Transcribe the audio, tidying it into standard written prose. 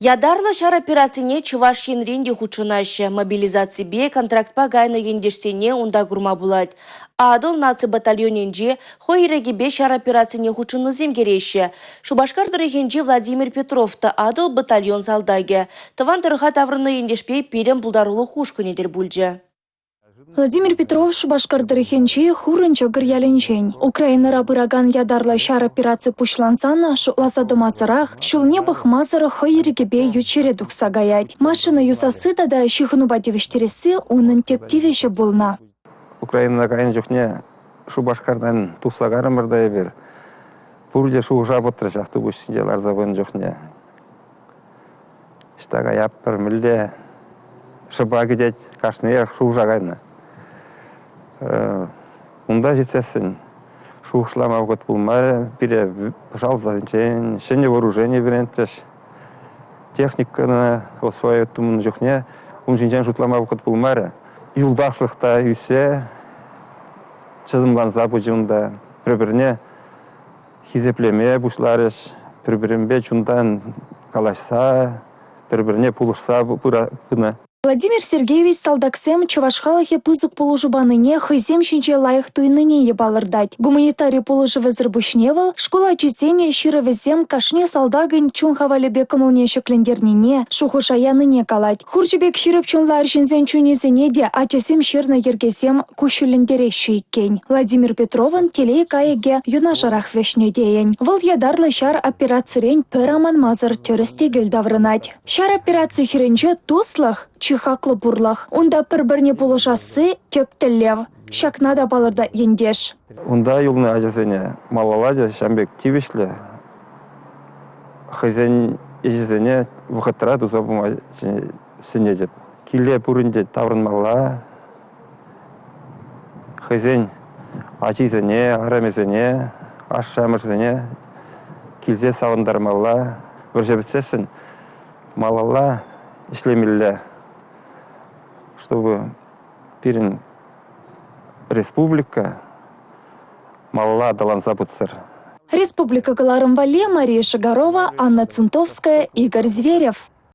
Ятарлӑ ҫар операцине Чӑваш Енрен те хутшӑнаҫҫӗ. Мобилизаципе, контрактпа кайнӑ ентешсене унта курма пулать. «Атӑл» наци батальонӗнче хӑй ирӗкӗпе ҫар операцине хутшӑннисем кӗреҫҫӗ. Шупашкар тӑрӑхӗнчи Владимир Петров та «Атӑл» батальон салтакӗ. Тӑван тӑрӑха таврӑннӑ ентешпе пирӗн пултарулӑх ушкӑнӗ тӗл пулчӗ. Владимир Петров Шупашкар тӑрӑхӗнчи Хурӑн Чӑкӑр ялӗнчен. Украинӑра пыракан ятарлӑ ҫар операци пуҫлансан шутласа тӑмасӑрах, ҫулне пӑхмасӑр хӑй ирӗкӗпе ют ҫӗре тухса каять. Машина юсасси тата ҫыхӑнупа тивӗҫтересси унӑн тӗп тивӗҫӗ пулнӑ. Украинӑна кайнӑ чухне Шупашкартан тухса карӑмӑр та эпир. Пурте шухӑша пӑтрӗҫ автобус ҫинче ларса пынӑ чухне. Ӑҫта каятпӑр, мӗнле шӑпа кӗтет, кашниех шухӑша кайнӑ. Унта ҫитсессӗн шухӑшлама вӑхӑт пулмарӗ. Пире пӑшалсенчен ҫӗнӗ вооружени вӗрентрӗҫ. Техникӑна освоить тунӑ чухне ун ҫинчен шутлама вӑхӑт пулмарӗ. Юлташлӑх та ӳссе, чӑтӑмланса пычӗ унта. Пӗр-пӗрне хисеплеме пуҫларӗҫ, пӗр-пӗринпе чунтан калаҫса, пӗр-пӗрне пулӑшса пынӑ. Владимир Сергеевич салтаксем чӑваш халӑхӗ пысӑк пулӑшу панине хӑйсем ҫинче лайӑх туйнине те палӑртать. Гуманитари пулӑшӑвӗсӗр пуҫне вӑл шкул ачисен ҫырӑвӗсем кашни салтакӑн чун хавалӗпе кӑмӑлне ҫӗклентернине, шухӑша янине калать. Хурҫӑ пек ҫирӗп чунлӑ арҫынсен чунӗсене те ачасем ҫырнӑ йӗркесем куҫҫульлентереҫҫӗ иккен. Владимир Петровӑн телей кайӑкӗ юнашарах вӗҫнӗ тейӗн. Вӑл ятарлӑ ҫар операцирен пӗр аманмасӑр тӗрӗс-тӗкел таврӑнать. Ҫар операци хирӗнче туслӑх – чи хаклӑ пурлӑх. Унта пӗр-пӗрне пулӑшасси – тӗп тӗллев. Ҫакна та палӑртать ентеш. Унта юлнӑ ачасене малалла та ҫавӑн пек тивӗҫлӗ хӑйсен ӗҫӗсене вӑхӑтра туса пыма сӗнетӗп. Киле пурин те таврӑнмалла, хӑйсен ачисене, арӑмӗсене, ашшӗ-амӑшӗсене килсе савӑнтармалла. Вӑрҫӑ пӗтсессӗн малалла ӗҫлемелле, чтобы пирӗн республика малалла аталанса пытӑр. Республика кӑларӑм валли Мария Шигарова, Анна Цинтовская, Игорь Зверев.